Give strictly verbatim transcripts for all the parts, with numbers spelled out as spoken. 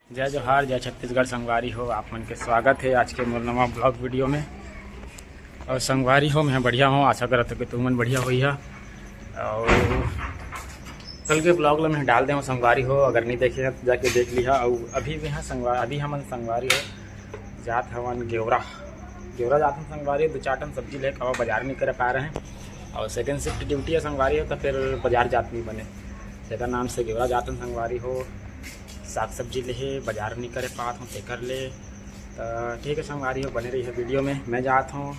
जय जोहार, जय छत्तीसगढ़ संगवारी हो, आप मन के स्वागत हे आज के मोर नवा vlog video में। अउ संगवारी हो, मैं बढ़िया हूँ, आशा करत हूँ कि तुमन बढ़िया होइहा। अउ कल के vlog ला मैं डाल दे हूँ संगवारी हो, अगर नहीं देखे हव तो जाके देख लिहा। अउ अभी भी हाँ संगवारी, अभी हमन संगवारी हो जात हवन गेवरा, गेवरा जात हन संगवारी हो, दो चार ठन सब्जी लेके आवा, बाजार नहीं करे पा रहे हैं। अउ second shift duty है संगवारी हो, तो फिर बाजार जात नहीं बने, तेकर नाम से गेवरा जात हन संगवारी हो। साग सब्जी लेहे बाजार नहीं करे पात हूँ तेकर ले। त ठीक है संगवारी हो, बने रहिहा video में। मैं जात हूँ,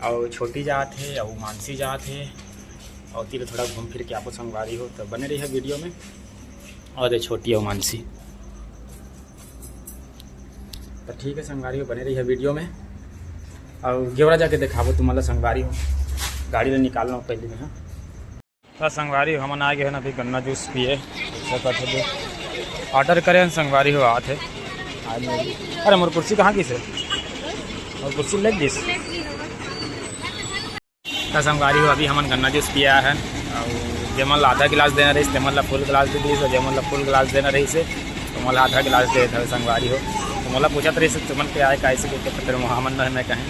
अउ छोटी जात हे, अउ मानसी जात हे, अउ तीर थोड़ा घूम फिर के आपो संगवारी हो, त बने रहिहा video में। अउ दे छोटी अउ मानसी, त ठीक है संगवारी हो, बने रहिहा video में। अउ गेवरा जाके देखाबो तुमन ला संगवारी हो, गाड़ी ला निकाल लो पहले में, हाँ। त संगवारी हो, हमन आ गए हन अभी गन्ना juice पिए। Order करे हन संगवारी हो, आत हे। अरे मोर कुर्सी कहाँ गिस हे? मोर कुर्सी लेग गिस। त संगवारी हो, अभी हमन गन्ना juice पिए आए हन। अउ जेमन ला आधा गिलास देना रहिस, तेमन ला full गिलास दे दिस, अउ जेमन ला full गिलास देना रहिस हे, तेमन ला आधा गिलास दे हवे संगवारी हो। त मोला पूछत रहिस, "तुमन के आए का ऐसे?" के फिर हमन मैं कहें,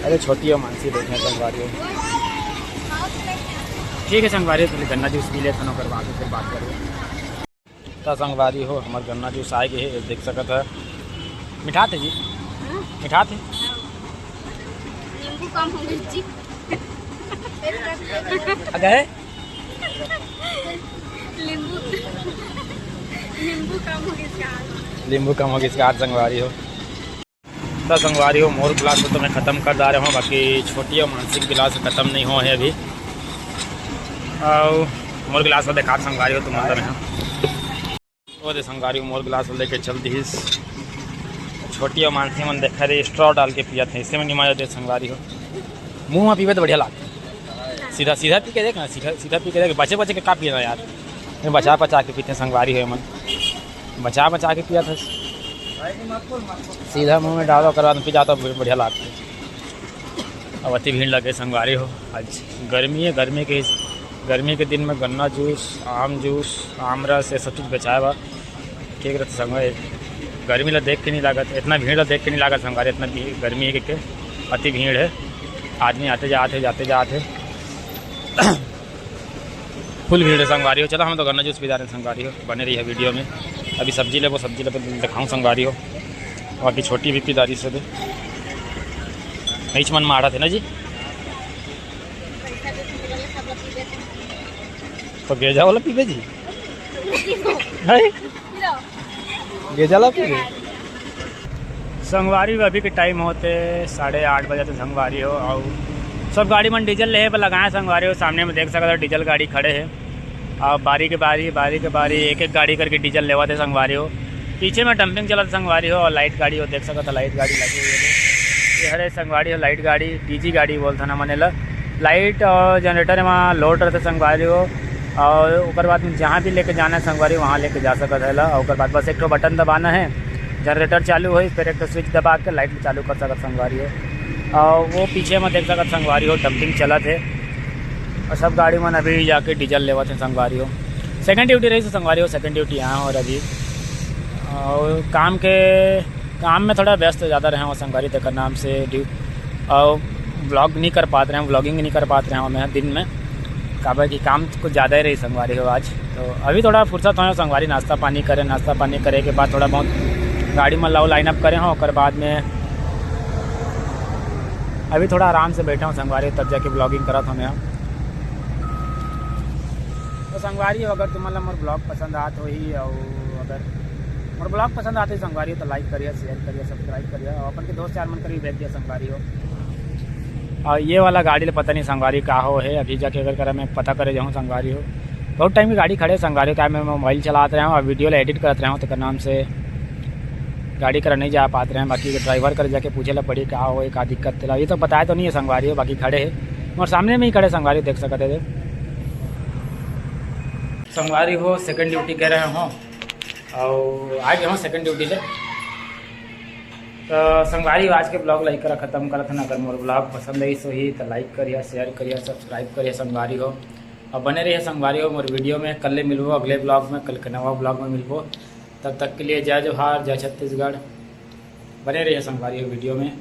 अरे छोटी हो मानसी, देखे संगवारी हो। ठीक है संगवारी हो, पहले गन्ना juice पी लेथन, ओकर बाद फिर बात करबो। त संगवारी हो, हमर गन्ना juice आए गे हे, देख सकत ह। मिठात हे जी? हाँ? मिठात हे? नींबू कम हो गई जी। अगर है? नींबू, नींबू कम हो गई इसका आज। नींबू कम हो गई इसका आज संगवारी हो। त संगवारी हो, मोर गिलास ला तो मैं खतम कर डारे हूँ, बाकी छोटी अउ मानसी के गिलास खतम नहीं हो हे अभी। अउ मोर गिलास ला देखात संगवारी हो तुमन ला मैं। ओ दे संगवारी हो, मोर गिलास ला लेके चल दिहिस। छोटी अउ मानसी मन देखा रे, straw डाल के पियत हे, इसे में निमा दे संगवारी हो। मुँह में पीबे तो बढ़िया लागथे। सीधा, सीधा पी के देख ना, सीधा, सीधा पी के देख, बचे बचे के का पीना यार। मैं बचा बचा के पीथे संगवारी हो मन। बचा बचा के पिया था। सीधा मुँह में डालो, ओकर बाद में पी जाता, बढ़िया लागथे। अब अति भीड़ लगे संगवारी हो। आज गर्मी है, गर्मी के, गर्मी के दिन में गन्ना juice, आम juice, आम रस, ये सब चीज़ बेचाए बा। ठीक रहता संगवारी, गर्मी ला देख के नहीं लागत, इतना भीड़ ला देख के नहीं लागत संगवारी, इतना भी-, गर्मी है कि अति भीड़ है। आदमी आते जात हे, जाते जात हे। Full भीड़ है संगवारी हो। चला, हम तो गन्ना juice पी डारे हन संगवारी हो, बने रहिहा video में। अभी सब्जी लेबो, सब्जी लेबो, दिखाऊँ संगवारी हो। बाकी छोटी भी पी डारिस हे। इच मन माड़त हे ना जी, तो गेजा वाला पीबे जी। है? गेजा ला पीबे। संगवारी हो, अभी के time होत हे साढ़े आठ बजे, त संगवारी हो, अउ सब गाड़ी मन डीजल लेहे बर लगाए संगवारी हो। सामने में देख सकत हो डीजल गाड़ी खड़े हे, अउ बारी के बारी, बारी के बारी एक एक गाड़ी करके डीजल लेवत हे संगवारी हो। पीछे में dumping चलत हे संगवारी हो, अउ light गाड़ी हो, देख सकत हो light गाड़ी लगी हुई हे। ये हरे संगवारी हो light गाड़ी, डीजी गाड़ी बोलथन हमन एला। Light अउ generator एमा load रहथे संगवारी हो, अउ ओकर बाद में जहाँ भी लेके जाना हे संगवारी, वहाँ लेके जा सकत हे ला। अउ ओकर बाद बस एक ठो button दबाना हे, generator चालू होही, फिर एक ठो switch दबा के light चालू कर सकत संगवारी हो। अउ वो पीछे में देख सकत संगवारी हो, dumping चलत हे, अउ सब गाड़ी मन अभी जाके डीजल लेवत हे संगवारी हो। Second duty रहिस संगवारी हो, second duty आए हँव अभी, अउ काम के, काम में थोड़ा व्यस्त ज़्यादा रहे हँव संगवारी, तेकर नाम से ड्यू-, अउ vlog नहीं कर पात रहे हँव, vlogging नहीं कर पात रहे हँव मैं दिन में, काबर कि काम कुछ ज़्यादा ही रहिस संगवारी हो आज। तो अभी थोड़ा फुर्सत होय संगवारी, नाश्ता पानी करे, नाश्ता पानी करे के बाद थोड़ा बहुत गाड़ी मन ला line up करे हँव, ओकर बाद में अभी थोड़ा आराम से बैठे हँव संगवारी, तब जाके vlogging करत हँव मैं। तो संगवारी हो, अगर तुमन ला मोर vlog पसंद आत होही, अउ अगर मोर vlog पसंद आत होही संगवारी हो, तो like करिहा, share करिहा, subscribe करिहा, अउ अपन के दोस्त यार मन कर भी भेज दिहा संगवारी हो। अउ ये वाला गाड़ी ला पता नहीं संगवारी का हो हे, अभी जाके अगर करा मैं पता करे जाहूँ संगवारी हो। बहुत time की गाड़ी खड़े संगवारी हो, क्या मैं mobile चलात रहे हँव अउ video ला edit करत रहे हँव, तेकर नाम से गाड़ी करा नहीं जा पात रहे हँव। बाकी driver कर जाके पूछे ला पड़ी का हो, का दिक्कत तेला, ये तो बताए तो नहीं हे संगवारी हो, बाकी खड़े हे मोर सामने में ही खड़े संगवारी हो, देख सकत हे। संगवारी हो, second duty करे हँव अउ आ गे हँव second duty ले। तो संगवारी हो, आज के vlog ला इही करा खतम करत हन। अगर मोर vlog पसंद आइस होही तो like करिहा, share करिहा, subscribe करिहा संगवारी हो, अउ बने रहिहा संगवारी हो मोर video में। कल ले मिलबो अगले vlog में, कल के नवा vlog में मिलबो। तब तक के लिए जय जोहार, जय छत्तीसगढ़। बने रहिए संगवारी वीडियो में।